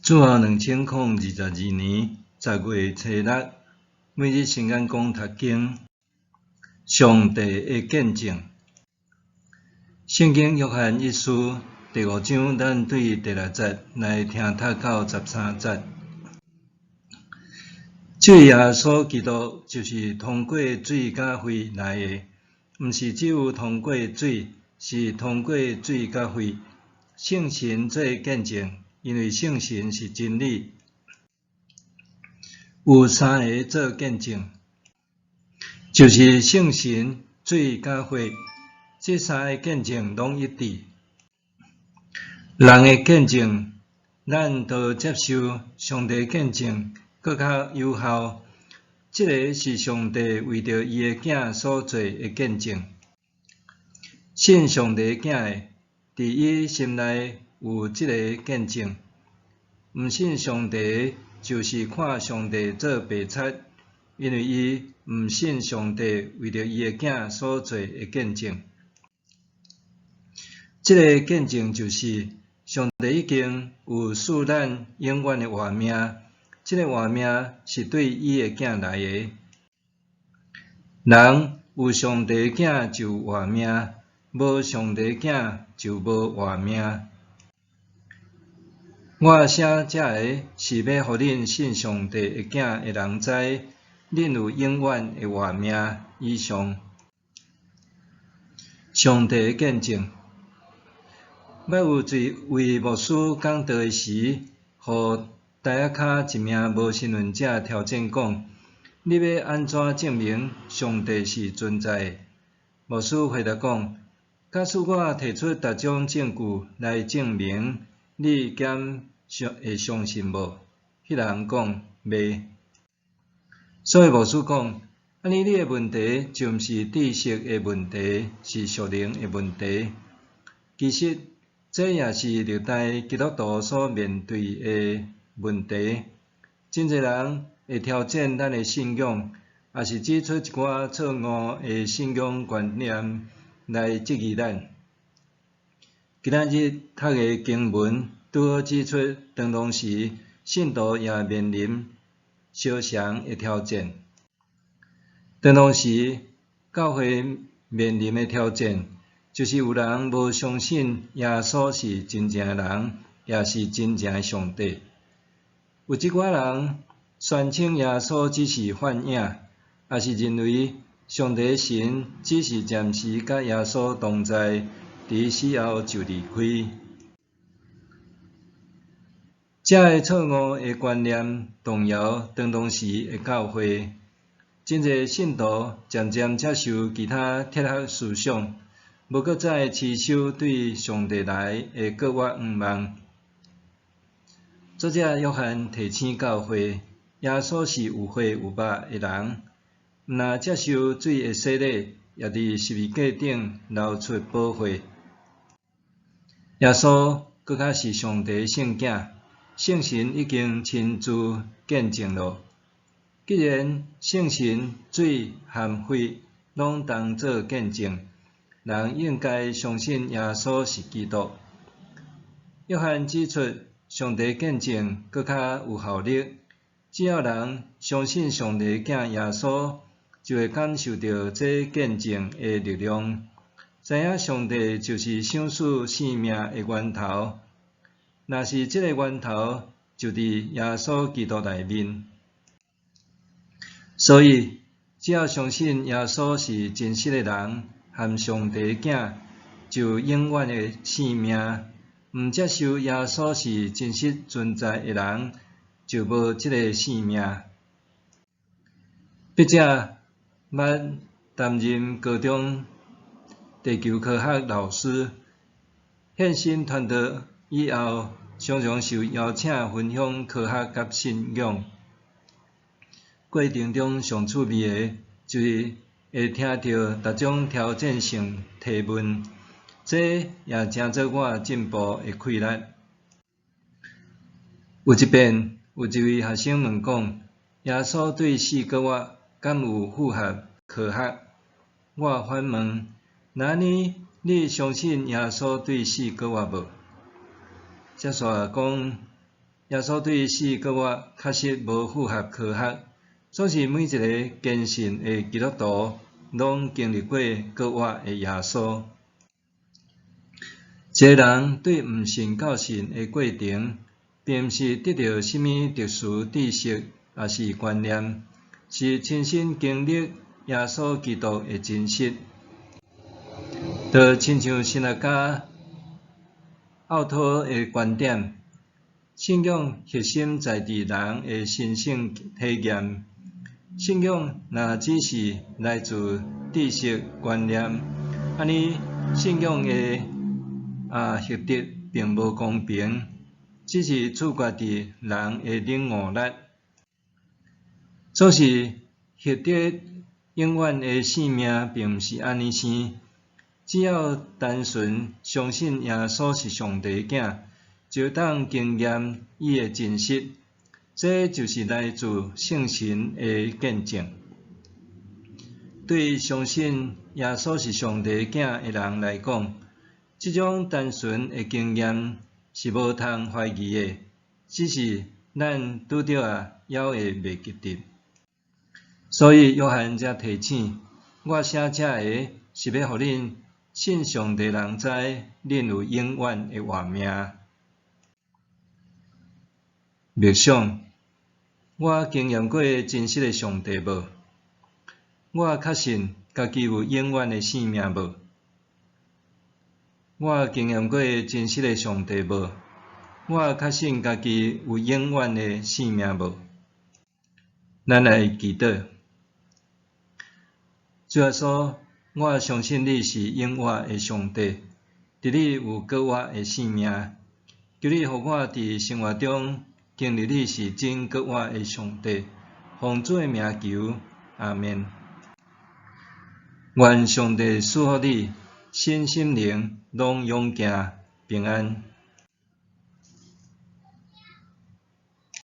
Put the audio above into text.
主後2022年10月初六，每日聖言講讀經，上帝的見證。聖經約翰一書第五章，咱對第六節來聽讀到13節。這位耶穌基督就是通過水佮血來的，毋是只有通過水，是通過水佮血。聖神做見證，因為聖神是真理。有三个做見證，就是聖神、水佮血，這三个見證攏一致。人的見證，咱都接受；上帝見證，閣較有效。這个是上帝為著伊的囝所做的見證。信上帝囝的，佇伊心內有這个見證；毋信上帝的，就是看上帝做白賊，因為伊毋信上帝為著伊的囝所做的見證。這个見證就是，上帝已經有賜咱永遠的活命，這个活命是對伊的囝來的。人有上帝囝就有活命，無上帝囝就無活命。我寫這个是欲予恁信上帝的囝的人知，恁有永遠的活命。以上，上帝的見證。捌有一位牧師講道的時，予台仔跤一名無神論者挑戰講：你欲按怎證明上帝是存在的？牧師回答講：假使我提出十種證據來證明，你敢會相信無？彼人講袂。所以牧師講：按呢你的問題就毋是知識的問題，是屬靈的問題。其實，這也是歷代基督徒所面對的問題。真濟人會挑戰咱的信仰，抑是指出一寡錯誤的信仰觀念來質疑咱。今仔日讀的經文拄好指出，當當時信徒也面臨相仝的挑戰。當當時教會面臨的挑戰，就是有人無相信耶穌是真正的人，也是真正的上帝。有一寡人宣稱耶穌只是幻影，抑是認為上帝神只是暫時佮耶穌同在，佇死後就離開。這个錯誤的觀念動搖當當時的教會，真濟信徒漸漸接受其他哲學思想，無閣再持守對上帝來的閣倚向望。作者約翰提醒教會，耶穌是有血有肉的人，毋但接受水的洗禮，也佇十字架頂流出寶血。耶穌閣較是上帝的聖囝，聖神已經親自見證囉。既然聖神、水和血攏當做見證，人應該相信耶穌是基督。約翰指出，上帝見證閣較有效力，只要人相信上帝囝耶穌，就會感受著這見證的力量。知影上帝就是賞賜生命的源頭，若是這个源頭就佇耶穌基督內面，所以只要相信耶穌是真實的人和上帝的囝，就有永遠的生命。毋接受耶穌是真實存在的人，就無這个生命。筆者捌擔任高中地球科學老師，獻身傳道以後，常常受邀請分享科學佮信仰。過程中上趣味的，就是會聽著逐種挑戰性提問，這也成做我進步的氣力。有一遍，有一位學生問講：耶穌對四個月敢有符合科學？我反問：那按呢，你相信耶穌對四個月無？才煞講，耶穌對死閣活確實無符合科學，總是每一个堅信的基督徒攏經歷過閣活的耶穌。一个人對毋信到信的過程，並毋是得著啥物特殊知識，抑是觀念，是親身經歷耶穌基督的真實。就親像神學家奧托的觀點，信仰核心在佇人的神聖體驗。信仰若只是來自知識觀念，按呢信仰的獲得並無公平，只是取決佇人的領悟力。總是獲得永遠的生命，並毋是按呢生。只要單純相信耶穌是上帝囝，就會當經驗伊的真實。這就是來自聖神的見證。對相信耶穌是上帝囝的人來講，這種單純的經驗是無通懷疑的，只是咱拄著仔猶會袂記得。所以約翰才提醒我寫這个是欲予恁信上帝人知，恁有永遠的活命。默想，我經驗過真實的上帝無？我確信家己有永遠的生命無？我經驗過真實的上帝無？我確信家己有永遠的生命無？咱來祈禱。主耶穌，我相信你是永活的上帝，佇你有閣活的生命。求你予我佇生活中經歷你是真閣活的上帝。奉主的名求，阿們。願上帝賜福你，身心靈攏勇健平安。